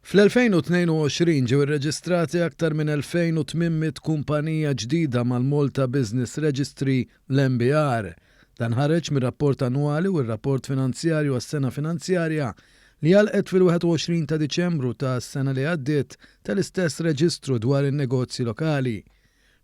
Fl-2022 ġew irreġistrati aktar minn 2,800 kumpanija ġdida mal-Malta Business Registry, l-MBR. Dan ħareġ mir-rapport annwali u r-rapport finanzjarju għas-sena finanzjarja li għalqet fil-21 ta' Diċembru tas-sena li għaddiet tal-istess reġistru dwar in-negozji lokali.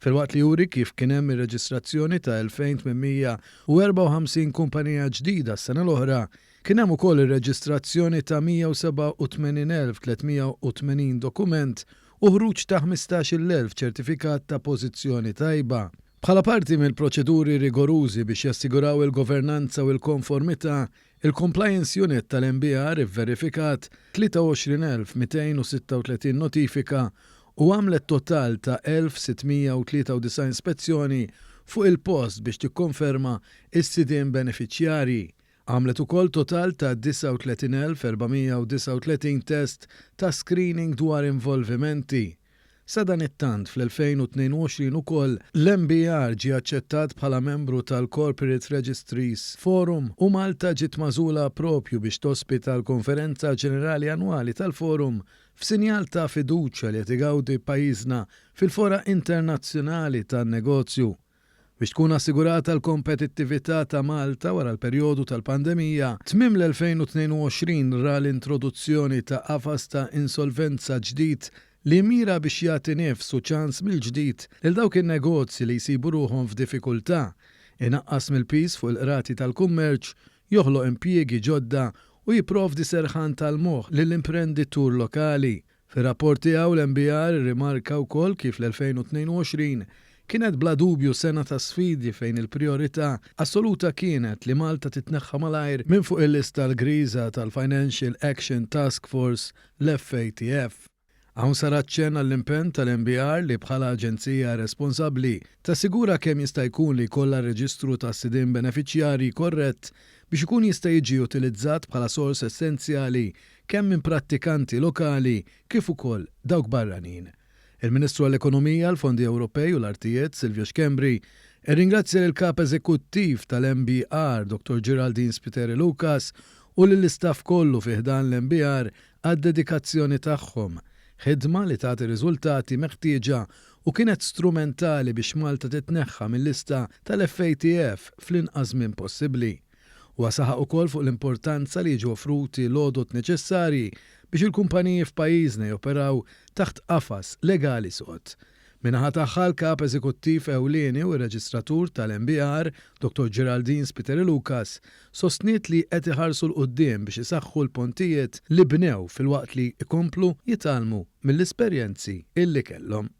Filwaqt li juri kif kien hemm ir-reġistrazzjoni ta' 2,854 kumpanija ġdida s-sena l-oħra, kien hemm ukoll ir-reġistrazzjoni ta' 187,380 dokument u ħruġ ta' 15,000 ċertifikat ta' pożizzjoni tajba. Bħala parti mill-proċeduri rigorużi biex jassiguraw il-governanza u l-konformità, il-Compliance Unit tal-MBR ivverifikat 23,236 notifika u għamlet total ta' 1,693 spezzjoni fuq il-post biex tikkonferma s-sidien benefiċjarji. Għamlet ukoll total ta' 39,439 test ta' screening dwar involvimenti. Sadanittant, fl-2022 ukoll, l-MBR ġie aċċettat bħala membru tal-Corporate Registries Forum u Malta ġiet magħżula proprju biex tospita l-Konferenza Ġenerali Annwali tal-Forum f'sinjal ta' fiduċja li qed igawdi pajjiżna fil-fora internazzjonali tan-negozju. Biex tkun assigurata l-kompetittività ta' Malta wara l-perjodu tal-pandemija, tmiem l-2022 ra l-introduzzjoni ta' qafas ta' insolvenza ġdid li jimmira biex jagħti nifs u ċans mill-ġdid lil dawk in-negozji li jsibu ruħhom f'diffikultà, inaqqas mill-piż fuq il-qrati tal-kummerċ, joħloq impjiegi ġodda u jipprovdi serħan tal-moħħ lill-imprenditur lokali. Fir-rapport tiegħu l-MBR irrimarka wkoll kif l-2022 kienet bla dubju sena ta' sfidi fejn il-prijorità assoluta kienet li Malta titneħħa malajr minn fuq il-lista l-griża tal-Financial Action Task Force, l-FATF. Hawn sar aċċenn għall-impenn tal-MBR li bħala aġenzija responsabbli tassigura kemm jista' jkun li jkollha reġistru ta' sidien benefiċjarji korrett biex ikun jista' jiġi utilizzat bħala sors essenzjali kemm minn prattikanti lokali kif ukoll dawk barranin. Il-Ministru għall-Ekonomija, l-Fondi Ewropej u l-Artijiet, Silvio Schembri, irringrazzja lill-Kap Eżekuttiv tal-MBR, Dottor Geraldine Spiteri Lucas, u lill-istaff kollu fi ħdan l-MBR għad-dedikazzjoni tagħhom, ħidma li tagħti riżultati meħtieġa u kienet strumentali biex Malta titneħħa mil-lista tal-FATF fl-inqas żmien possibbli. Huwa saħaq ukoll fuq l-importanza li jiġu offruti l-għodod neċessarji biex il-kumpaniji f'pajjiżna joperaw taħt qafas legali sod. Min-naħa tagħha l-Kap Eżekuttiv Ewlieni u r-Reġistratur tal-MBR, Dottor Geraldine Spiteri Lucas, sostniet li qed iħarsu 'l quddiem biex isaħħu l-pontijiet li bnew filwaqt li jkomplu jitgħallmu mill-esperjenzi illi kellhom.